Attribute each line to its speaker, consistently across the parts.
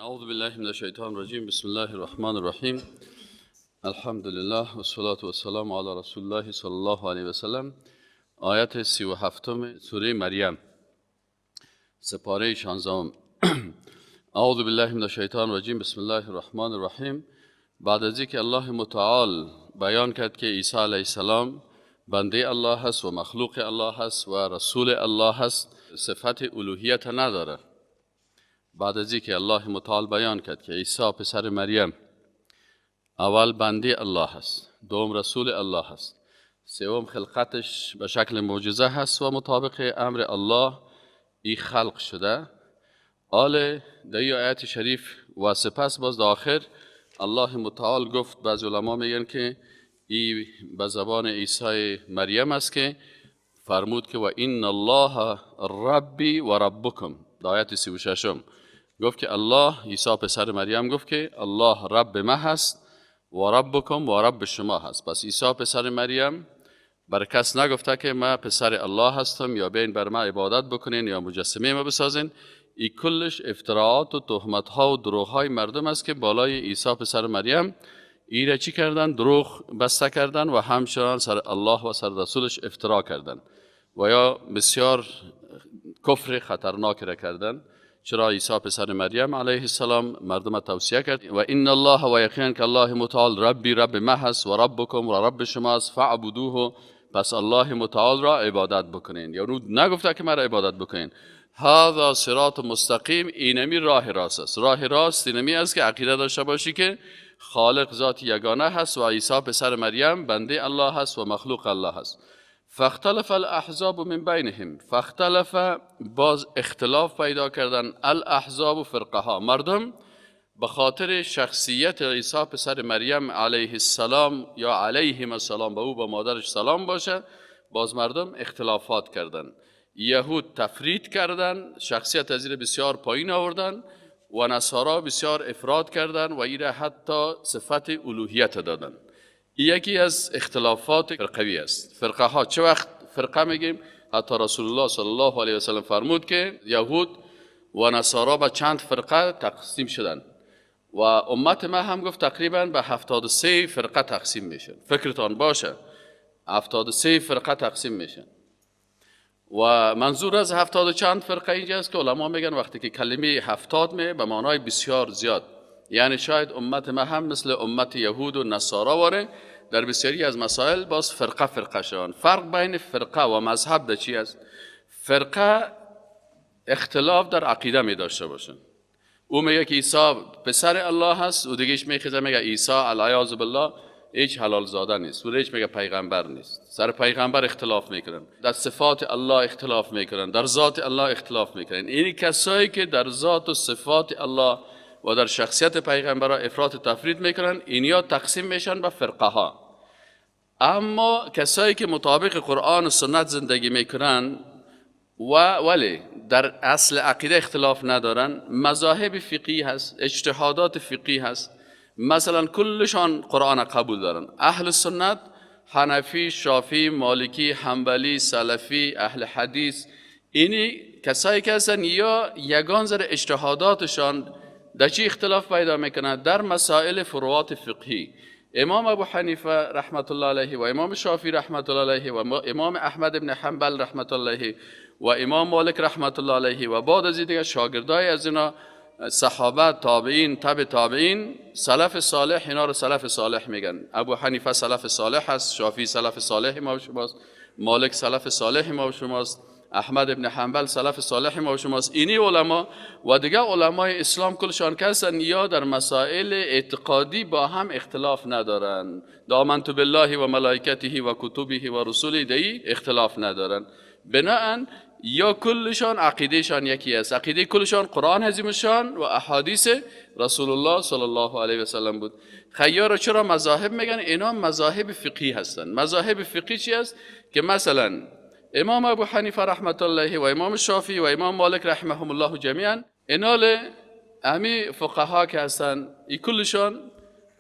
Speaker 1: اعوذ بالله من الشیطان الرجیم. بسم الله الرحمن الرحیم. الحمد لله و الصلاة و السلام علی رسول الله صلی الله علیه و سلم. آیت 37 سوره مریم، سپاره 16. اعوذ بالله من الشیطان الرجیم. بسم الله الرحمن الرحیم. بعد از اینکه الله متعال بیان کرد که عیسی علیه السلام بنده الله هست و مخلوق الله هست و رسول الله هست، صفت الوهیت نداره. بعد از اینکه الله متعال بیان کرد که عیسی پسر مریم اول بنده الله هست، دوم رسول الله هست، سوم خلقتش به شکل معجزه هست و مطابق امر الله ای خلق شده. آل در این آیت شریف و سپس باز در آخر الله متعال گفت، بعض علما میگن که ای به زبان عیسی مریم است که فرمود که و ان الله ربی و ربکم. در آیت 36 گفت که الله، عیسی پسر مریم گفت که الله رب ما هست و ربکم و رب شما هست. پس عیسی پسر مریم بر کس نگفته که ما پسر الله هستم یا بین بر ما عبادت بکنین یا مجسمه ما بسازین. ای کلش افتراعات و تهمت ها و دروغ های مردم است که بالای عیسی پسر مریم ای را چی کردن؟ دروغ بسته کردن و همچنان سر الله و سر رسولش افترا کردن و یا بسیار کفر خطرناک را کردن. چرا عیسی پسر مریم علیه السلام مردم توصیه کرد و ان الله و یقینا که الله متعال ربی رب ما هست و ربکم و رب شماست فاعبدوه، پس الله متعال را عبادت بکنین. یعنی نگفته که مرا عبادت بکنین. هذا صراط مستقیم، اینمی راه راست است. راه راست اینمی است که عقیده داشته باشی که خالق ذات یگانه هست و عیسی پسر مریم بنده الله هست و مخلوق الله هست. فاختلف الاحزاب من بینهم، فاختلف باز اختلاف پیدا کردن، الاحزاب و فرقه ها، مردم به خاطر شخصیت عیسی پسر مریم علیه السلام یا علیهم السلام، به او به مادرش سلام باشه، باز مردم اختلافات کردن. یهود تفرید کردن، شخصیت از این بسیار پایین آوردن و نصارا بسیار افراد کردن و ایره حتی صفت الوهیت دادن. یکی از اختلافات فرقوی است. فرقه ها چه وقت فرقه میگیم؟ حتی رسول الله صلی الله علیه و سلم فرمود که یهود و نصارا به چند فرقه تقسیم شدن و امت ما هم گفت تقریبا به 73 فرقه تقسیم میشن. فکرتان باشه 73 فرقه تقسیم میشن و منظور از 70 چند فرقه اینجا است که علما میگن وقتی که کلمه 70 می به معنای بسیار زیاد، یعنی شاید امت ما هم مثل امت یهود و نصارا واره در بسیاری از مسائل باز فرقه فرقه شوند. فرق بین فرقه و مذهب در چی است؟ فرقه اختلاف در عقیده می داشته باشن. او میگه که عیسی پسر الله هست، و دیگهش میخیزه میگه عیسی العیاذ بالله هیچ حلال زاده نیست، و هیچ میگه پیغمبر نیست. سر پیغمبر اختلاف میکنن، در صفات الله اختلاف میکنن، در ذات الله اختلاف میکنن. این کسایی که در ذات و صفات الله و در شخصیت پیغمبرها افراط و تفرید میکنن، اینیا تقسیم میشن به فرقه ها. اما کسایی که مطابق قرآن و سنت زندگی میکنن و ولی در اصل عقیده اختلاف ندارن، مذاهب فقهی هست، اجتهادات فقهی هست، مثلا کلشان قرآن قبول دارن. اهل سنت حنفی، شافعی، مالکی، حنبلی، سلفی، اهل حدیث، اینی کسایی که هستن یا یگان ذره اجتهاداتشان در چی اختلاف پیدا میکنه؟ در مسائل فروعات فقهی. امام ابو حنیفه رحمت الله علیه و امام شافعی رحمت الله علیه و امام احمد بن حنبل رحمت الله علیه و امام مالک رحمت الله علیه و بعد از دیگه شاگردای از اینا صحابه، تابعین، تبع تابعین، سلف صالح، اینا رو سلف صالح میگن. ابو حنیفه سلف صالح هست، شافعی سلف صالح ما و شماست، مالک سلف صالح ما و شماست، احمد ابن حنبل سلف صالح ما و شماست. اینی علما و دیگه علمای اسلام کلشان کسن یا در مسائل اعتقادی با هم اختلاف ندارن. آمنت بالله و ملائکته و کتبه و رسوله دی اختلاف ندارن. بناهن یا کلشان عقیدهشان یکی است، عقیده کلشان قرآن عظیمشان و احادیث رسول الله صلی الله علیه و سلم بود. خیار چرا مذاهب میگن؟ اینا مذاهب فقهی هستند. مذاهب فقهی چی است؟ که مثلا امام ابو حنیفه رحمت الله و امام شافعی و امام مالک رحمهم الله جمیعا، اینا امی فقها که هستن ای کلشان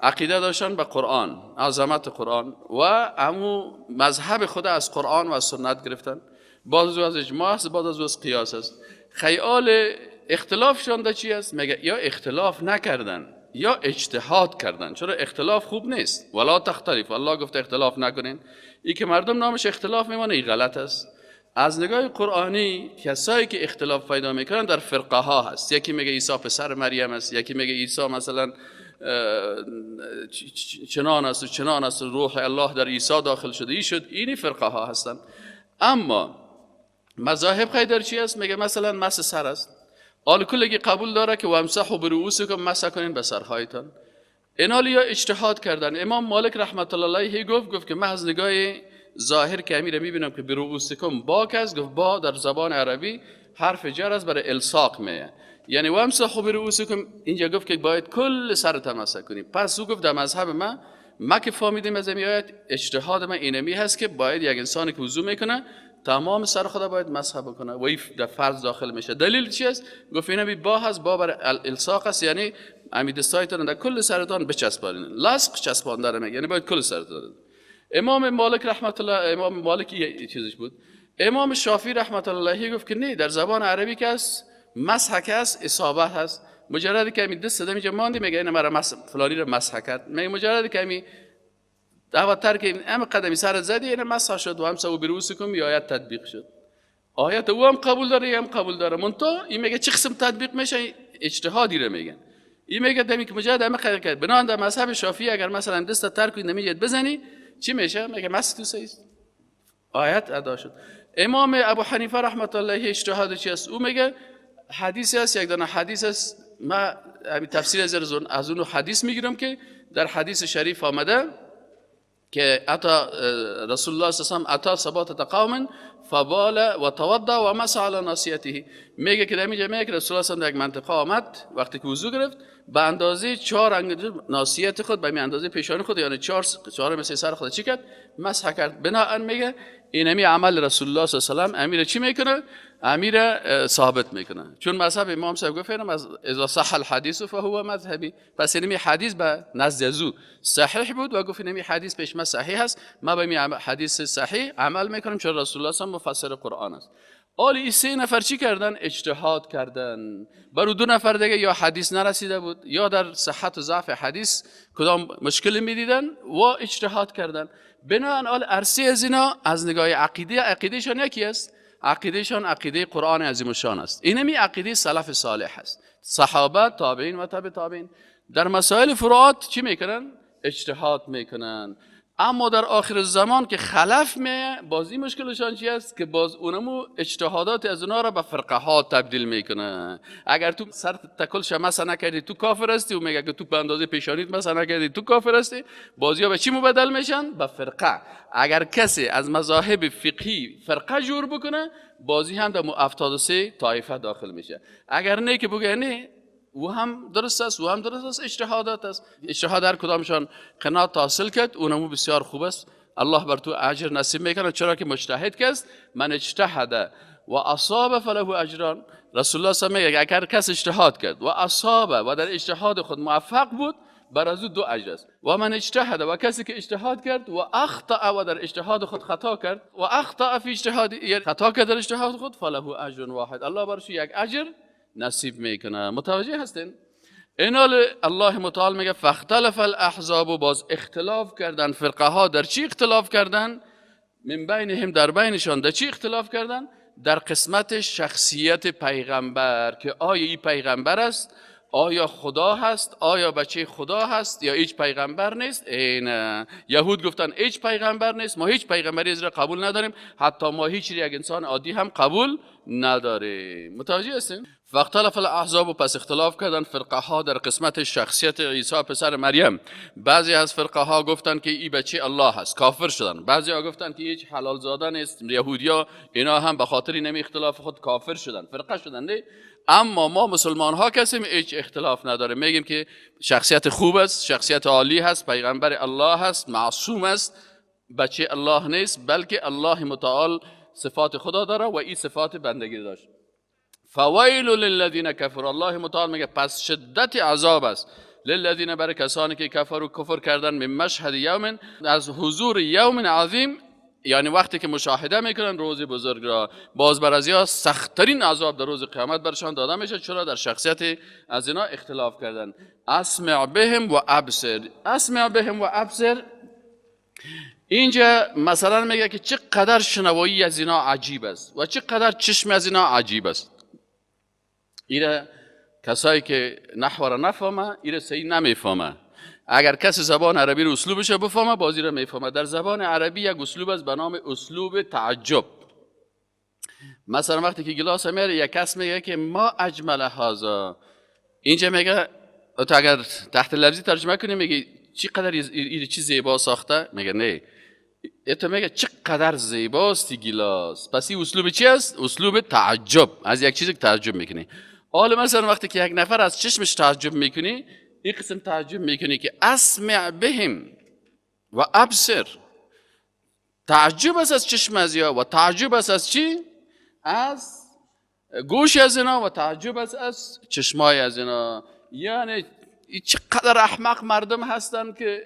Speaker 1: عقیده داشتن به قرآن، عظمت قرآن و امو مذهب خود از قرآن و سنت گرفتن. باز از اجماع است، باز از قیاس است. خیال اختلافشان در چی است؟ میگه یا اختلاف نکردن یا اجتهاد کردن. چرا اختلاف خوب نیست؟ ولا تختلف، الله گفت اختلاف نکنین. ای که مردم نامش اختلاف میمانه، ای غلط است. از نگاه قرآنی کسایی که اختلاف پیدا میکنن در فرقه ها هست. یکی میگه عیسی پسر مریم است، یکی میگه عیسی مثلا چنان است و چنان است، روح الله در عیسی داخل شده، ای شد. اینی فرقه ها هستن. اما مذاهب خیلی در چی است؟ میگه مثلا مس سر است. آل کلگی قبول داره که وامسحوا برؤوسکم، مسح کنین به سرهایتان. اینا یا اجتهاد کردن. امام مالک رحمت الله علیه گفت که من از نگاه ظاهر که امیر میبینم که برؤوسکم با است، گفت با در زبان عربی حرف جر است، برای الصاق میه، یعنی وامسحوا برؤوسکم. اینجا گفت که باید کل سرت مسح کنی. پس او گفت در مذهب ما که فهمیدیم از این آیت، اجتهاد من اینمی هست که باید یک انسانی که وضو میکنه تمام سر خدا باید مسح بکنه و این در فرض داخل میشه. دلیل چی است؟ گفت اینمی با هست، با بر الصاق است، یعنی امی دستایتان در کل سرتان بچسبانین. لصق چسباندن میگه، یعنی باید کل سرتان. امام مالک رحمت الله، امام مالک چیزش بود. امام شافعی رحمت الله علیه گفت که نه، در زبان عربی که است مسح که است اصابه هست. مجرد که می دست دمی ماندی میگه این مرا مسح فلانی رو مسح کرد، میگه مجرد که می دعوت ترک ام قدمی سر زدی این مسح شد و هم سو بروسکم، یا آیت تطبیق شد. آیت او هم قبول داره، هم قبول داره. منتها این میگه چه قسم تطبیق میشه؟ اجتهادی رو میگن. این میگه دمی که مجرد ام قدم کرد. بنابراین در مذهب شافعی اگر مثلا دست ترک نمیگه بزنی چی میشه؟ میگه مسح تو صحیح است، آیت ادا شد. امام ابو حنیفه رحمت الله علیه اجتهاد چی است؟ او میگه حدیث است، یک دانه حدیث است، ما تفسیر از اون حدیث میگیرم که در حدیث شریف آمده که اتا رسول الله صلی الله علیه و اتا سبات قوم فبال و توضا و مسح علی ناصیته. میگه که در اینجا میگه که رسول الله صلی الله علیه و یک منطقه آمد، وقتی که وضو گرفت به اندازه 4 انگشت ناصیت خود، به اندازه پیشانی خود، یعنی 4 مثل سر خود چی کرد؟ مسح کرد. بناءً میگه اینمی عمل رسول الله صلی الله علیه و امیر چی میکنه؟ امیر ثابت میکنه. چون مذهب امام صاحب گفت از اذا صح الحدیث فهو مذهبی، پس اینمی حدیث به نزد ازو صحیح بود و گفت اینمی حدیث پیش ما صحیح است، ما به این حدیث صحیح عمل میکنم چون رسول الله صلی الله علیه و مفسر قرآن است. آلی این 3 نفر چی کردن؟ اجتهاد کردن. برو 2 نفر دیگه یا حدیث نرسیده بود یا در صحت و ضعف حدیث کدام مشکل میدیدن و اجتهاد کردن. بنابراین آل ارسی از اینا از نگاه عقیده، عقیدهشان یکی است، عقیدهشان عقیده قرآن عظیم الشان است. اینمی عقیده سلف صالح است، صحابه، تابعین و تابع تابعین. در مسائل فروعات چی میکنن؟ اجتهاد میکنن. اما در آخر زمان که خلف میه، بازی مشکلشان چی است؟ که باز اونمو اجتهادات از اونا را به فرقه ها تبدیل میکنه. اگر تو سر تکلش مسح نکردی تو کافر هستی، و میگه که تو به اندازه پیشانیت مسح نکردی تو کافر هستی. بازی ها به چی مبدل میشن؟ به فرقه. اگر کسی از مذاهب فقهی فرقه جور بکنه، بازی هم در 73 طایفه داخل میشه. اگر نه که بگه نه او هم درست است، او هم درست است، اجتهادات است. اجتهاد هر کدامشان قناعت حاصل کرد، اونمو بسیار خوب است. الله بر تو اجر نصیب میکنه، چرا که مجتهد کست. من اجتهد و اصاب فله اجران. رسول الله صلی الله علیه و میگه اگر کس اجتهاد کرد و اصاب و در اجتهاد خود موفق بود، بر از او 2 اجر است. و من اجتهد، و کسی که اجتهاد کرد و اخطأ و در اجتهاد خود خطا کرد، و اخطأ فی اجتهاد، یعنی خطا کرد در اجتهاد خود، فله اجر واحد. الله برش یک اجر نصیب میکنه. متوجه هستین؟ اینال الله متعال میگه فاختلف الاحزاب، و باز اختلاف کردن فرقه ها. در چی اختلاف کردن؟ من بینهم، در بینشان در چی اختلاف کردن؟ در قسمت شخصیت پیغمبر، که آیا این پیغمبر است، آیا خدا هست، آیا بچه خدا هست، یا هیچ پیغمبر نیست. این یهود گفتن هیچ پیغمبر نیست، ما هیچ پیغمبری از را قبول نداریم، حتی ما هیچ یک انسان عادی هم قبول نداریم. متوجه هستیم؟ فاختلف الاحزاب، و پس اختلاف کردن فرقه ها در قسمت شخصیت عیسی پسر مریم. بعضی از فرقه ها گفتن که ای بچه الله هست، کافر شدن. بعضی ها گفتن که هیچ حلال زاده نیست، یهودیا اینا هم به خاطر اینمی اختلاف خود کافر شدن، فرقه شدن. نه، اما ما مسلمان ها کسیم هیچ اختلاف نداره، میگیم که شخصیت خوب است، شخصیت عالی هست، پیغمبر الله هست، معصوم است، بچه الله نیست، بلکه الله متعال صفات خدا داره و این صفات بندگی داشت. فویل للذین کفروا، الله متعال میگه پس شدت عذاب است للذین، برای کسانی که کفروا، کفر کردن، من مشهد یوم، از حضور یوم عظیم، یعنی وقتی که مشاهده میکنن روز بزرگ را، باز بر از یا سختترین عذاب در روز قیامت برشان داده میشه. چرا؟ در شخصیت از اینا اختلاف کردن. اسمع بهم و ابصر. اسمع بهم و ابصر اینجا مثلا میگه که چقدر شنوایی از اینا عجیب است و چقدر چشم از اینا عجیب است. ایره کسایی که نحو را نفهمه ایره صحیح نمیفهمه. اگر کسی زبان عربی رو اسلوبش بفهمه بازی رو میفهمه. در زبان عربی یک اسلوب است به نام اسلوب تعجب. مثلا وقتی که گلاس میاره یک کس میگه که ما اجمل هذا، اینجا میگه تو اگر تحت لفظی ترجمه کنی میگه چقدر این چیز زیبا ساخته، میگه نه، تو میگه چقدر زیباست گیلاس. پس این اسلوب چی است؟ اسلوب تعجب، از یک چیزی که تعجب میکنی. حالا مثلا وقتی که یک نفر از چشمش تعجب میکنی، این قسم تعجب میکنی که اسمع بهم و ابصر، تعجب است از چشم از یا و تعجب است از چی؟ از گوش از اینا و تعجب است از چشمای از اینا. یعنی چقدر احمق مردم هستن که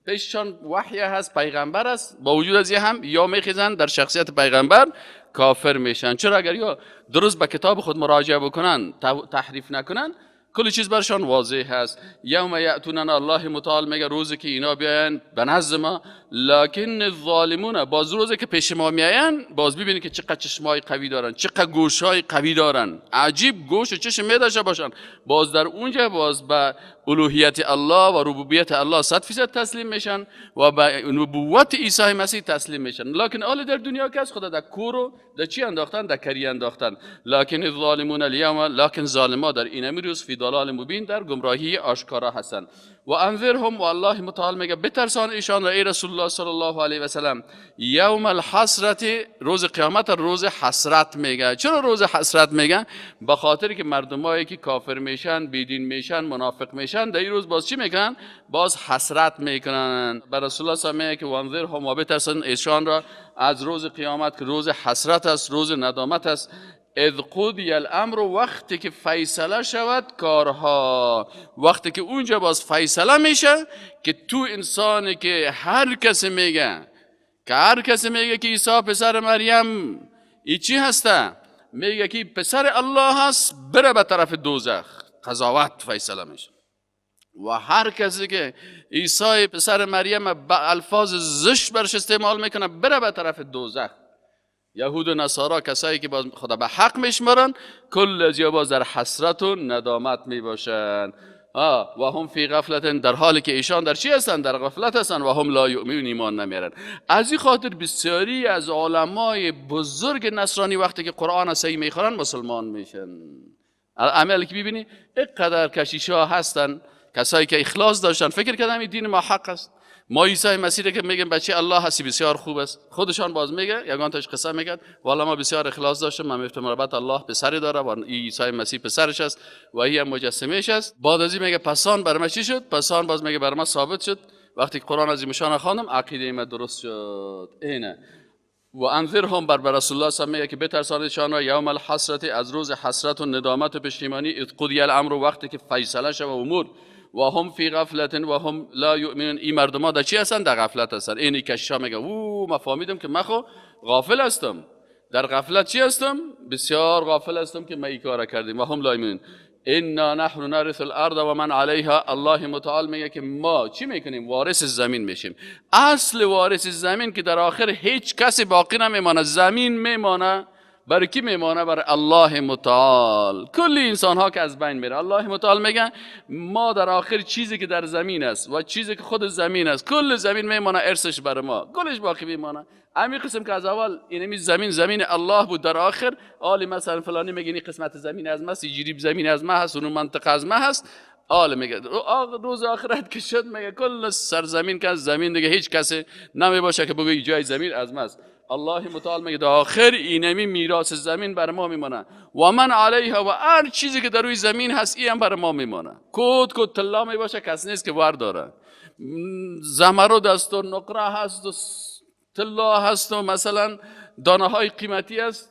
Speaker 1: پیششان وحی هست، پیغمبر است، با وجود از هم یا میخیزن در شخصیت پیغمبر کافر میشن. چرا؟ اگر یا درست به کتاب خود مراجعه بکنن، تحریف نکنن، کل چیز برشان واضح هست. یوم یأتوننا، الله متعال میگه روزی که اینا بیاین به نزد ما، لکن الظالمون، باز روزی که پیش ما میاین باز ببینید که چقدر چشمای قوی دارن، چقدر گوشای قوی دارن، عجیب گوش و چشم میداشته باشن. باز در اونجا باز به الوهیت الله و ربوبیت الله 100% تسلیم میشن و به نبوت عیسی مسیح تسلیم میشن. لکن آل در دنیا که از خدا در کور در چی انداختن؟ در کری انداختن. لکن الظالمون الیوم، لکن ظالما در این روز فی ضلال مبین، در گمراهی آشکارا هستند. و انذرهم، و الله متعال میگه بترسان ایشان را ای رسول الله صلی الله علیه و سلم، یوم الحسرت، روز قیامت روز حسرت میگه. چرا روز حسرت میگه؟ به خاطر که مردمایی که کافر میشن، بیدین میشن، منافق میشن، در این روز باز چی میکنن؟ باز حسرت میکنن. بر رسول الله صلی الله علیه و میگه که وانذرهم، و بترسان ایشان را از روز قیامت که روز حسرت است، روز ندامت است. اذ قضی الامر، وقتی که فیصله شود کارها، وقتی که اونجا باز فیصله میشه که تو انسانی که هر کسی میگه که هر کسی میگه که عیسی پسر مریم ای چی هسته، میگه که پسر الله هست، بره به طرف دوزخ، قضاوت فیصله میشه. و هر کسی که عیسی پسر مریم به الفاظ زشت برش استعمال میکنه، بره به طرف دوزخ. یهود و نصارا کسایی که باز خدا به حق میشمارن، کل از یا باز در حسرت و ندامت میباشن. و هم فی غفلت، در حالی که ایشان در چی هستن؟ در غفلت هستن. و هم لا یؤمنون، ایمان نمیارن. از این خاطر بسیاری از علمای بزرگ نصرانی وقتی که قرآن صحیح میخوانن مسلمان میشن. عملی که ببینی اینقدر کشیشا هستن، کسایی که اخلاص داشتن، فکر کردن این دین ما حق است، ما عیسی مسیح که میگن بچه الله هستی بسیار خوب است، خودشان باز میگه، یگان تاش قصه میگه والا ما بسیار اخلاص داشتم، من میگفتم ربط الله پسری داره و عیسی مسیح پسرش است و این مجسمهش است. بعد از این میگه پسان بر ما چی شد؟ پسان باز میگه بر ما ثابت شد وقتی قرآن از مشان خواندم عقیده ما درست شد. اینه و انذرهم، بر رسول الله صلی الله علیه و که بترسانشان را یوم الحسرت، از روز حسرت و ندامت و پشیمانی، اذ قضی الامر، وقتی که فیصله شود امور، و هم فی غفلت و هم لا یؤمنون. این مردم در چی هستن؟ در غفلت هستن. اینی کشیشا میگه او ما فهمیدم که من خو غافل هستم، در غفلت چی هستم؟ بسیار غافل هستم که ما این کارا کردیم. و هم لا یؤمنون. انا نحن نرث الارض و من علیها، الله متعال میگه که ما چی میکنیم؟ وارث زمین میشیم. اصل وارث زمین که در آخر هیچ کسی باقی نمیمانه، زمین میمانه. برای کی میمانه؟ برای الله متعال. کل انسان ها که از بین میره، الله متعال میگه ما در آخر چیزی که در زمین است و چیزی که خود زمین است، کل زمین میمانه، ارثش برای ما، کلش باقی میمانه. همین قسم که از اول اینمی زمین زمین الله بود، در آخر آل مثلا فلانی میگه این قسمت زمین از ما، جریب زمین از ما هست، اون منطقه از ما هست. آل میگه روز آخرت که شد میگه کل سرزمین که از زمین دیگه هیچ کسی نمی باشه که بگه جای زمین از ما است. الله متعال میگه در آخر اینمی میراث زمین بر ما میمانه و من علیها، و هر چیزی که در روی زمین هست این هم بر ما میمانه. کود کود طلا میباشه کس نیست که ور داره، زمرد است و نقره هست و طلا هست و مثلا دانه های قیمتی است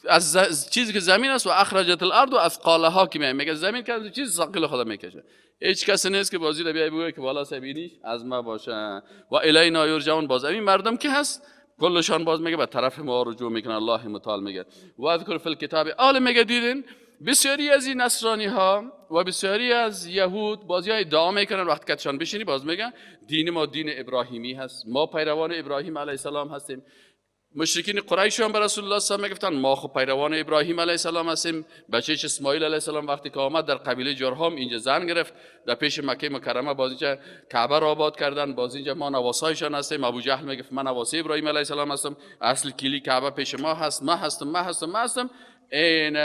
Speaker 1: از چیزی که زمین است. و اخرجت الارض و اثقالها که میگه زمین که چیز ثقیل خدا میکشه، هیچ کسی نیست که بازی رو بیای بگه که والا سبینی از ما باشه. و الینا یرجعون، باز این مردم که هست کلشان باز میگه به طرف ما رجوع میکنه. الله متعال میگه واذکر فی الکتاب. آل میگه دیدین بسیاری از این نصرانی ها و بسیاری از یهود بازی های ادعا میکنن، وقتی کتشان بشینی باز میگن دین ما دین ابراهیمی هست، ما پیروان ابراهیم علیه السلام هستیم. مشرکین قریش هم به رسول الله صلی الله علیه و میگفتن ما خب پیروان ابراهیم علیه السلام هستیم. بچه‌ش اسماعیل علیه السلام وقتی که آمد در قبیله جرهم اینجا زن گرفت، در پیش مکه مکرمه باز اینجا کعبه را آباد کردن، باز اینجا ما نواسایشان هستیم. ابو جهل میگفت من نواسه ابراهیم علیه السلام هستم، اصل کلی کعبه پیش ما هست، ما هستم ما هستم ما هستم. این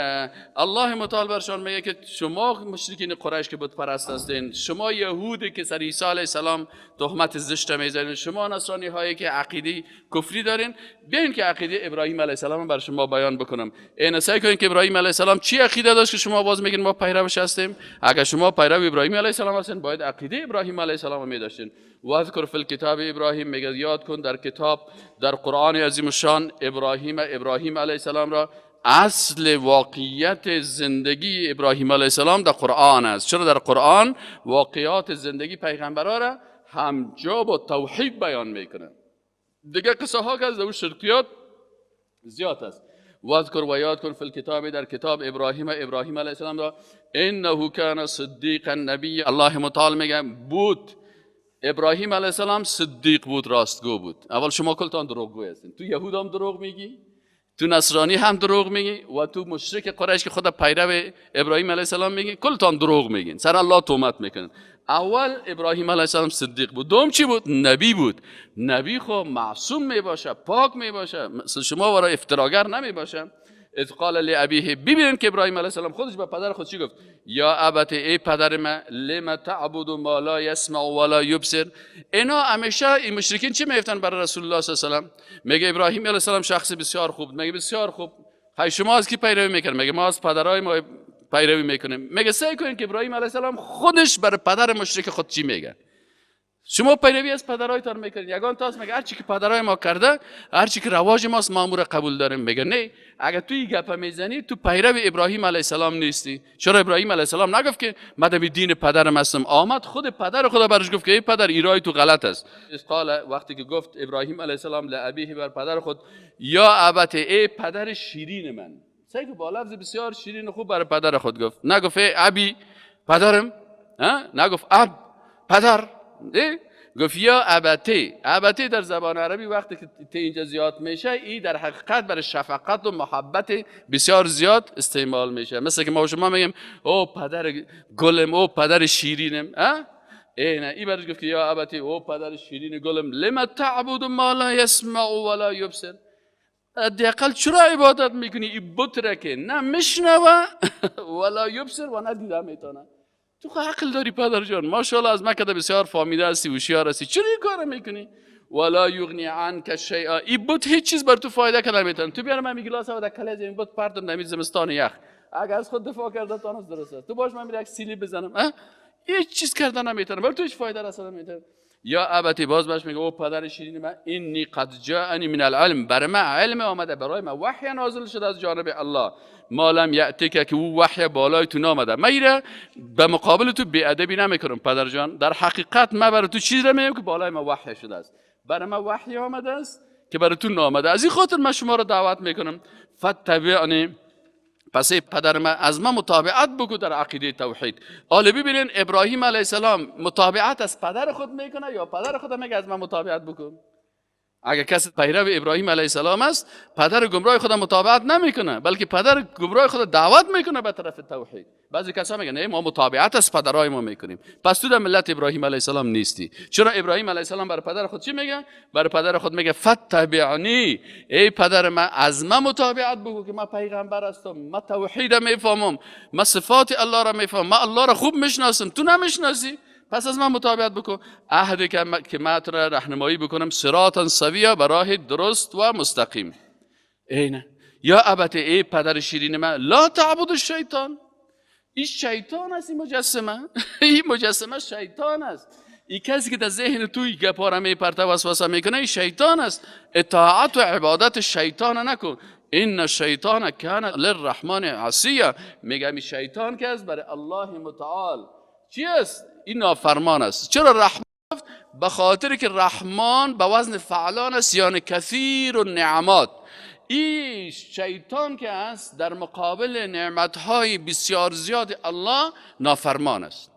Speaker 1: الله متعال برشان میگه که شما مشرکین قریش که بت پرست هستین، شما یهودی که سر عیسی علیه السلام تهمت زشت میزنین، شما نصرانی هایی که عقیده کفری دارین، بیاین که عقیده ابراهیم علیه السلام بر شما بیان بکنم. این سعی کنین که ابراهیم علیه السلام چی عقیده داشت که شما باز میگین ما پیروش هستیم. اگر شما پیرو ابراهیم علیه السلام هستین باید عقیده ابراهیم علیه السلام رو میداشتین. واذکر فی الکتاب ابراهیم، میگه یاد کن در کتاب، در قرآن عظیم الشان ابراهیم علیه السلام را. اصل واقعیت زندگی ابراهیم علیه السلام در قرآن است. چرا در قرآن واقعیات زندگی پیغمبرا را همجا با توحید بیان میکنه؟ دیگه قصه ها که از او شرکیات زیاد است. واذکر و یاد کن فی الکتاب، در کتاب ابراهیم علیه السلام را، انه کان صدیقا نبی. الله متعال میگه بود ابراهیم علیه السلام صدیق بود، راستگو بود. اول شما کلتان دروغگو هستین، تو یهود هم دروغ میگی، تو نصرانی هم دروغ میگی و تو مشرک قریش که خود پیرو ابراهیم علیه السلام میگی، کلتان دروغ میگین، سر الله تهمت میکنن. اول ابراهیم علیه السلام صدیق بود، دوم چی بود؟ نبی بود. نبی خو معصوم میباشه، پاک میباشه، مثل شما برای افتراگر نمیباشه. اذ قال لابیه، ببینین که ابراهیم علیه السلام خودش به پدر خود چی گفت؟ یا ابت، ای پدر من، لم تعبد ما لا یسمع ولا یبصر. اینا همیشه این مشرکین چی میگفتن برای رسول الله صلی الله علیه و سلم؟ میگه ابراهیم علیه السلام شخص بسیار خوب، میگه بسیار خوب. خی شما از کی پیروی میکنید؟ میگه ما از پدرای ما پیروی میکنیم. میگه سعی کنین که ابراهیم علیه السلام خودش برای پدر مشرک خود چی میگه؟ شما پیروی از پدرایتان میکنید، یگان تاس میگه هرچی که پدرای ما کرده، هرچی که رواج ماست ما امور قبول داریم. میگه نه، اگر تو این گپ میزنی تو پیرو ابراهیم علیه السلام نیستی. چرا ابراهیم علیه السلام نگفت که من دین پدرم هستم؟ آمد خود پدر خدا برش گفت که ای پدر ایرای تو غلط است. قال، وقتی که گفت ابراهیم علیه السلام لابیه، بر پدر خود، یا ابت، ای پدر شیرین من. سعی با لفظ بسیار شیرین خوب برای پدر خود گفت، نگفت ای ابی پدرم، نگفت اب پدر، گفت یا ابتی. ابتی در زبان عربی وقتی که تی اینجا زیاد میشه، ای در حقیقت برای شفقت و محبت بسیار زیاد استعمال میشه. مثل که ما شما میگیم او پدر گلم، او پدر شیرینم. ای نه، ای برش گفت که یا ابتی، او پدر شیرین گلم، لما تعبد ما لا یسمع ولا یبصر. حداقل چرا عبادت میکنی ای بت را که نه میشنوه ولا یبصر و نه دیده میتونه؟ تو خو عقل داری پدر جان، ماشاءالله از مکه بسیار فهمیده هستی، هوشیار هستی، چرا این کارو میکنی؟ ولا یغنی عنک شیئا. این بت هیچ چیز بر تو فایده کنه نمیتونه. تو بیار من گلاس در کله این بت پرتم در زمستان یخ، اگر از خود دفاع کرده تانست درست است، تو باش من یک سیلی بزنم، هیچ چیز کرده نمیتونه، بر تو هیچ فایده رسانه نمیتونه. یا ابتی، باز بهش میگه او پدر شیرین من، انی قد جاءنی من العلم، بر من علم آمده، برای من وحی نازل شده از جانب الله، ما لم یأتک، که او وحی بالای تو نامده. من ایره به مقابل تو بی ادبی نمیکنم پدر جان، در حقیقت من برای تو چیز را میگم که بالای من وحی شده است، برای من وحی آمده است که برای تو نامده، از این خاطر من شما را دعوت میکنم. فتبعنی، پس ای پدر من از من متابعت بگو در عقیده توحید. حالا ببینین ابراهیم علیه السلام متابعت از پدر خود میکنه یا پدر خود میگه از من متابعت بکن؟ اگر کسی پیرو ابراهیم علیه السلام است، پدر گمراه خود متابعت نمیکنه، بلکه پدر گمراه خود دعوت میکنه به طرف توحید. بعضی کسا میگن نه، ما متابعت از پدرای ما میکنیم. پس تو در ملت ابراهیم علیه السلام نیستی. چرا ابراهیم علیه السلام بر پدر خود چی میگه؟ بر پدر خود میگه فتبعنی، ای پدر من از من متابعت بگو که من پیغمبر هستم، من توحید میفهمم، من صفات الله را میفهمم، من الله را خوب میشناسم، تو نمیشناسی، پس از من متابعت بکن. عهد که من تو را راهنمایی بکنم، صراطا سویا، به راه درست و مستقیم. اینه یا ابت، ای پدر شیرین من، لا تعبد الشیطان. این شیطان است، این مجسمه این مجسمه شیطان است. این کسی که در ذهن توی گپا را میپرته وسوسه میکنه، این شیطان است. اطاعت و عبادت شیطان نکن. ان الشیطان کان للرحمن عصیا. میگه این شیطان که است برای الله متعال چی است؟ این نافرمان است. چرا رحمان به خاطر که رحمان به وزن فعلان است، یعنی کثیر النعمات. این شیطان که است در مقابل نعمتهای بسیار زیاد الله نافرمان است.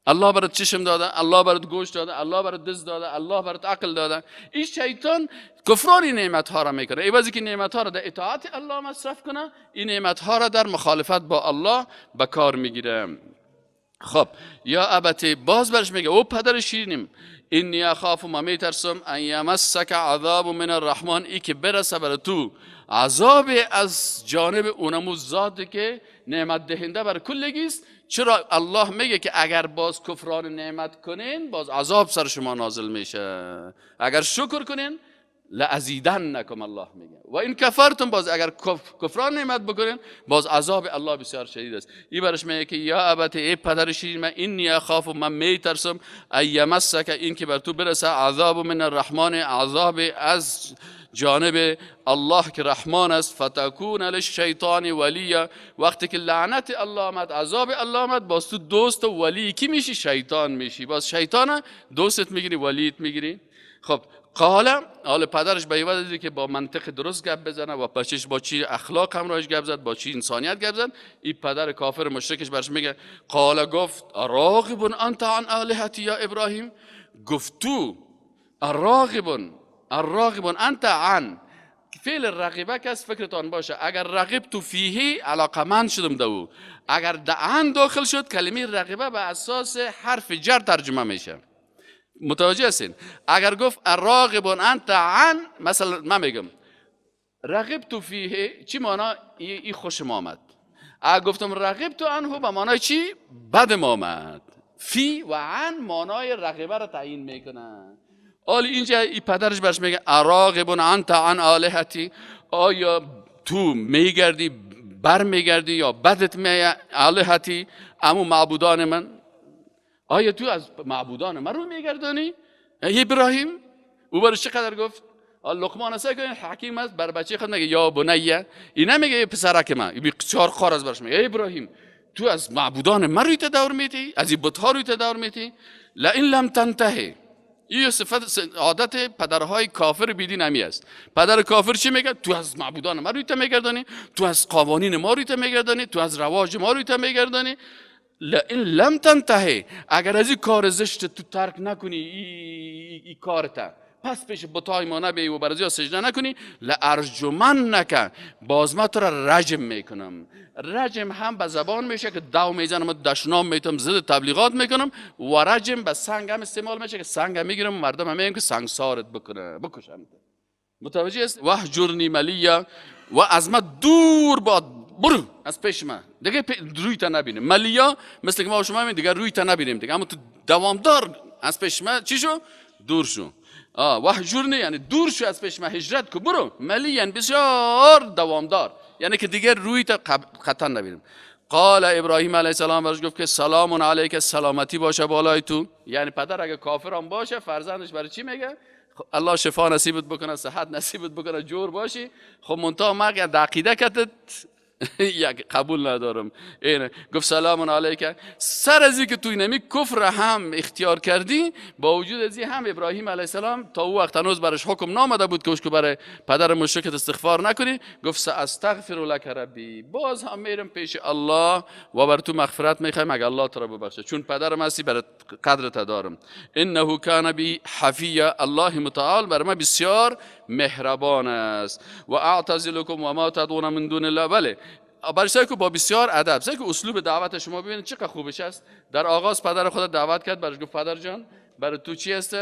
Speaker 1: الله برات چشم داده، الله برات گوش داده، الله برات دست داده، الله برات عقل داده. این شیطان کفران نعمت ها را میکنه. عوضی که نعمت ها را در اطاعت الله مصرف کنه، این نعمت ها را در مخالفت با الله به کار میگیره. خب یا ابتی، باز برش میگه او پدر شیرینیم، انی اخاف، ما میترسم، ان یمسک عذاب من الرحمن، ای که برسه بر تو عذاب از جانب اونمو ذاتی که نعمت دهنده بر کلگی است. چرا الله میگه که اگر باز کفران نعمت کنین باز عذاب سر شما نازل میشه، اگر شکر کنین لازیدنکم الله میگه، و این کفرتم، باز اگر کفران نعمت بکنین باز عذاب الله بسیار شدید است. این برش میگه که یا ابت، ای پدر شیرین من، انی اخاف، من میترسم، ان یمسک، این که بر تو برسه عذاب من الرحمن، عذاب از جانب الله که رحمان است، فتکون للشیطان ولیا، وقتی که لعنت الله آمد، عذاب الله آمد، باز تو دوست و ولی کی میشی؟ شیطان میشی. باز شیطان دوستت میگیری، ولیت میگیری. خب قال، حال پدرش به عوض که با منطق درست گپ بزنه و بچهش با چی اخلاق همراهش گپ زد، با چی انسانیت گپ زد، این پدر کافر مشرکش برش میگه قال، گفت راغب انت عن آلهتی یا ابراهیم، گفت تو الراغب انت عن، فعل رغبه کس فکرتان باشه، اگر رغب تو فیه علاقمند شدم دو، اگر دعن داخل شد کلمه رغبه به اساس حرف جر ترجمه میشه. متوجه هستین؟ اگر گفت الراغب انت عن، مثلا من میگم رغبت فیه، چی معنا؟ ای خوشم آمد. اگر گفتم رغبت عنه به معنای چی؟ بدم آمد. فی و عن معنای رغبه را تعیین میکنه. حالا اینجا ای پدرش برش میگه اراغب انت عن آلهتی، آیا تو میگردی بر میگردی یا بدت میاد آلهتی، امو معبودان من، آیا تو از معبودان من رو میگردانی ابراهیم؟ او برش چقدر گفت؟ لقمان است که حکیم است، بر بچه خود میگه یا بنیه، این نمیگه پسرک من، این چهار خار از برش میگه ابراهیم تو از معبودان من روی تدور میتی، از این بت‌ها روی تدور میتی، لئن لم تنتهی. این صفت عادت پدرهای کافر بیدین همی است. پدر کافر چی میگه؟ تو از معبودان ما روی میگردانی، تو از قوانین ما روی میگردانی، تو از رواج ما روی میگردانی. لئن لم تنتهی، اگر از این کار زشت تو ترک نکنی، ای کارت پس پیش بتای ما نبی و برزیا سجده نکنی، لارجمنک، باز ما تو را رجم میکنم. رجم هم به زبان میشه که دو میزنم و دشنام میتم، ضد تبلیغات میکنم، و رجم به سنگ هم استعمال میشه که سنگ هم میگیرم مردم هم میگم که سنگسارت بکنه بکشم. متوجه است؟ وهجرنی ملیا، و از ما دور باد، برو از پیش من دیگه، روی تا نبینیم. ملیا مثل که ما شما میگیم دیگه روی تا نبینیم دیگه، اما تو دوامدار از پیش من چی شو؟ دور شو. وهجرنی یعنی دور شو از پیش من، هجرت کو، برو. ملی یعنی بسیار دوامدار، یعنی که دیگه روی تا قطعا نبینیم. قال ابراهیم علیه السلام برش گفت که سلام علیک، سلامتی باشه بالای تو. یعنی پدر اگه کافر هم باشه فرزندش برای چی میگه؟ الله شفا نصیبت بکنه، صحت نصیبت بکنه، جور باشی. خب منتها ما عقیده کتت یک قبول ندارم. اینه گفت سلام علیک. سر از اینکه تو اینمی کفر هم اختیار کردی، با وجود از این هم ابراهیم علیه السلام تا او وقت هنوز برش حکم نامده بود که برای پدر مشرکت استغفار نکنی. گفت ساستغفر لک ربی، باز هم میرم پیش الله و بر تو مغفرت میخوایم اگه الله تو را ببخشه، چون پدرم هستی بر قدرت دارم. انه کان بی حفیا، الله متعال بر من بسیار مهربان است. و اعتزلکم و ما تدعون من دون الله. بله برای که با بسیار ادب، سعی که اسلوب دعوت شما ببینید چقدر خوبش است. در آغاز پدر خود دعوت کرد، برش گفت پدر جان برای تو چی هست؟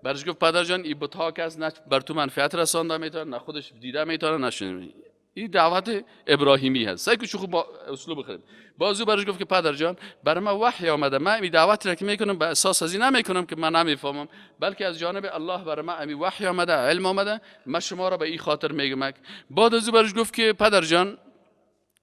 Speaker 1: برش گفت پدر جان این بت‌ها کس نه بر تو منفعت رسانده میتونه، نه خودش دیده میتونه، نه شنیده. این دعوت ابراهیمی هست. سعی که خوب با اسلوب خرید. بازو برش گفت که پدر جان برای من وحی آمده، من این دعوت را که میکنم به اساس از این نمیکنم که من نمیفهمم، بلکه از جانب الله برای من این وحی آمده، علم آمده، من شما را به این خاطر میگم. بعد از او برش گفت که پدر جان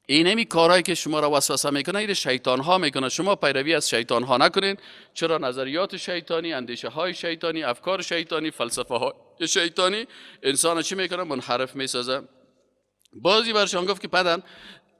Speaker 1: اینمی کارهایی که شما را وسوسه میکنه این شیطان ها میکنه، شما پیروی از شیطان ها نکنین. چرا نظریات شیطانی، اندیشه های شیطانی، افکار شیطانی، فلسفه های شیطانی انسان چی میکنه؟ منحرف میسازه. بازی برشان گفت که پدر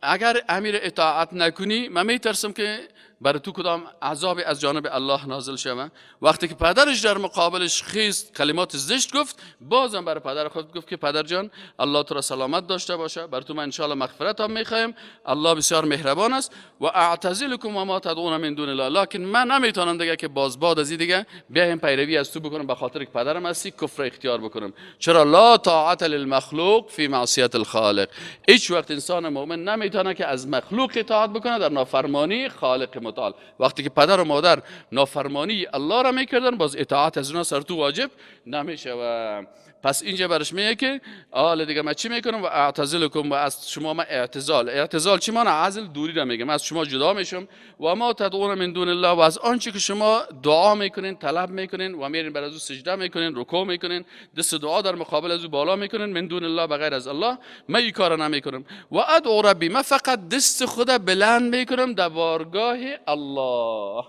Speaker 1: اگر امیر اطاعت نکنی من میترسم که برای تو کدام عذاب از جانب الله نازل شوه. وقتی که پدرش در مقابلش خیست کلمات زشت گفت، بازم برای پدر خود گفت که پدر جان الله تو را سلامت داشته باشه، بر تو من انشاءالله مغفرت هم میخوایم، الله بسیار مهربان است. و اعتزلکم و ما تدعون من دون الله، لکن من نمیتونم دیگه که باز بعد از این دیگه بیایم پیروی از تو بکنم، به خاطر که پدرم هستی کفر اختیار بکنم. چرا؟ لا طاعت للمخلوق فی معصیت الخالق. هیچ وقت انسان مؤمن نمیتونه که از مخلوق اطاعت بکنه در نافرمانی خالق متعال. وقتی که پدر و مادر نافرمانی الله را میکردن، باز اطاعت از اونا سر تو واجب نمیشه. و پس اینجا برش میگه که آل دیگه من چی میکنم؟ و اعتزلکم، و از شما من اعتزال. اعتزال چی معنی؟ عزل، دوری را میگم، از شما جدا میشم. و ما تدعون من دون الله، و از آنچه که شما دعا میکنین، طلب میکنین و میرین بر از او سجده میکنین، رکوع میکنین، دست دعا در مقابل از او بالا میکنین، من دون الله، بغیر از الله، من این کارو نمیکنم. و ادعو ربی، من فقط دست خود بلند میکنم در بارگاه الله.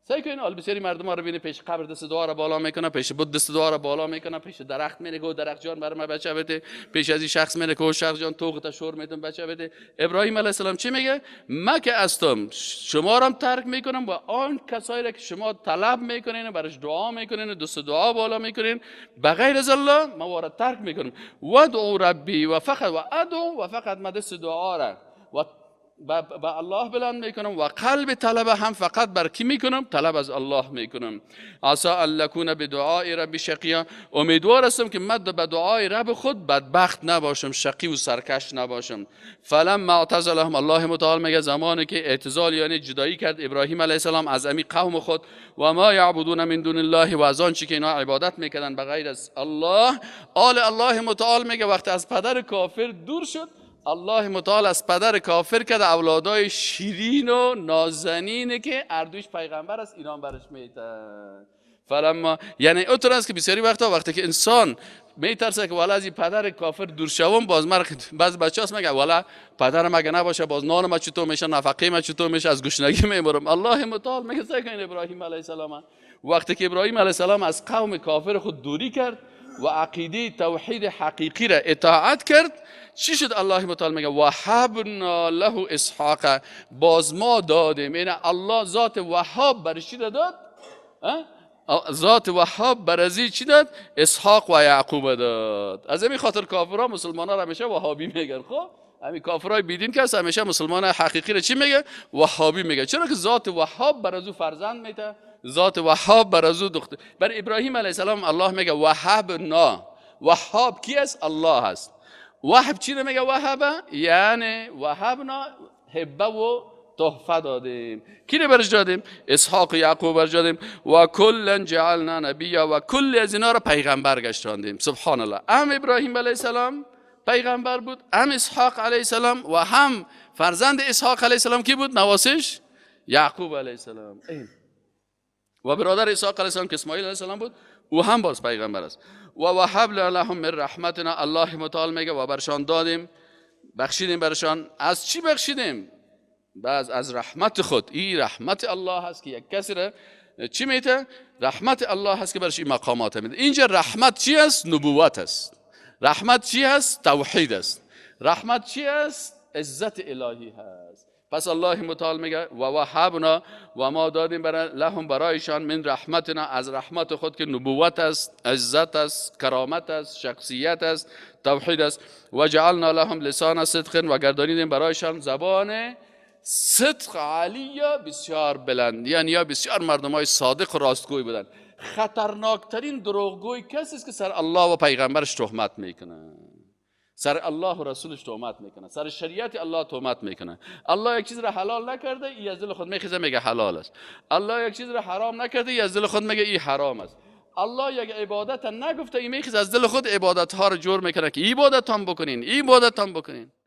Speaker 1: سعی کنین حال بسیاری مردم ها رو بینه پیش قبر دست دعا رو بالا میکنه، پیش بت دست دعا رو بالا میکنه، پیش درخت میره که درخت جان برای من بچه بده، پیش از این شخص میره که شخص جان توقت شور میتون بچه بده. ابراهیم علیه السلام چی میگه؟ من که هستم شما رو هم ترک میکنم و آن کسایی را که شما طلب میکنین و براش دعا میکنین و دست دعا بالا میکنین بغیر از الله، من وارد ترک میکنم. و ادعو ربی، و فقط و ادعو، و فقط من دست دعا را و به الله بلند میکنم و قلب طلب هم فقط بر کی میکنم؟ طلب از الله میکنم. عسى ان اكون بدعاء ربی شقیا، امیدوار هستم که من به دعای رب خود بدبخت نباشم، شقی و سرکش نباشم. فلما اعتزلهم، الله متعال میگه زمانی که اعتزال یعنی جدایی کرد ابراهیم علیه السلام از امی قوم خود، و ما یعبدون من دون الله، و از آنچه که اینا عبادت میکردن بغیر از الله. آل الله متعال میگه وقتی از پدر کافر دور شد، الله متعال از پدر کافر کرد اولادای شیرین و نازنینه که اردوش پیغمبر است، اینا برش میتن. فلما، یعنی اونطور است که بسیاری وقتا وقتی که انسان میترسه که والا از این پدر کافر دور شوم، باز مرا بعض بچه‌هاست میگه والا پدرم اگه نباشه باز نان ما چطور میشه، نفقه ما چطور میشه، از گشنگی میمرم. الله متعال میگه سعی کن ابراهیم علیه السلام، وقتی که ابراهیم علیه السلام از قوم کافر خود دوری کرد و عقیده توحید حقیقی را اطاعت کرد، چی شد؟ الله متعال میگه وهبنا له اسحاق، باز ما دادیم. یعنی الله ذات وهاب برش چی داد؟ ذات وهاب برازی چی داد؟ اسحاق و یعقوب داد. از همین خاطر کافرها مسلمان ها همیشه وهابی میگن. خب همین کافرای بیدین که همیشه مسلمان حقیقی را چی میگه؟ وهابی میگه. چرا که ذات وهاب بر از او فرزند میده، ذات وهاب بر از او دختر. بر ابراهیم علیه السلام الله میگه وهبنا. وهاب کی است؟ الله است. وهب چی رو میگه وهب؟ یعنی وهبنا هبه و تحفه دادیم. کی رو برش دادیم؟ اسحاق و یعقوب برش دادیم. و کلا جعلنا نبیا، و کل از اینا رو پیغمبر گشتاندیم. سبحان الله. هم ابراهیم علیه السلام پیغمبر بود، هم اسحاق علیه السلام، و هم فرزند اسحاق علیه السلام کی بود؟ نواسش یعقوب علیه السلام. و برادر اسحاق علیه السلام که اسماعیل علیه السلام بود، او هم باز پیغمبر است. و وهبنا لهم من رحمتنا، الله متعال میگه و برشان دادیم، بخشیدیم برشان. از چی بخشیدیم؟ باز از رحمت خود. این رحمت الله هست که یک کسی را چی میته؟ رحمت الله هست که برش این مقامات میده. اینجا رحمت چی است؟ نبوت است. رحمت چی است؟ توحید است. رحمت چی است؟ عزت الهی هست. پس الله متعال میگه و وهبنا، و ما دادیم برای لهم، برایشان، من رحمتنا، از رحمت خود که نبوت است، عزت است، کرامت است، شخصیت است، توحید است. و جعلنا لهم لسان صدق، و گردانیدیم برایشان زبان صدق عالیه، بسیار بلند. یعنی یا بسیار مردمای صادق و راستگوی بودن. خطرناکترین دروغگوی کسی است که سر الله و پیغمبرش تهمت میکنه، سر الله و رسولش تهمت میکنه، سر شریعت الله تهمت میکنه. الله یک چیز را حلال نکرده، ای از دل خود میخیزه میگه حلال است. الله یک چیز را حرام نکرده، ای از دل خود میگه ای حرام است. الله یک عبادت نگفته، ای میخیزه از دل خود عبادت ها رو جور میکنه که عبادت هم بکنین، عبادت هم بکنین.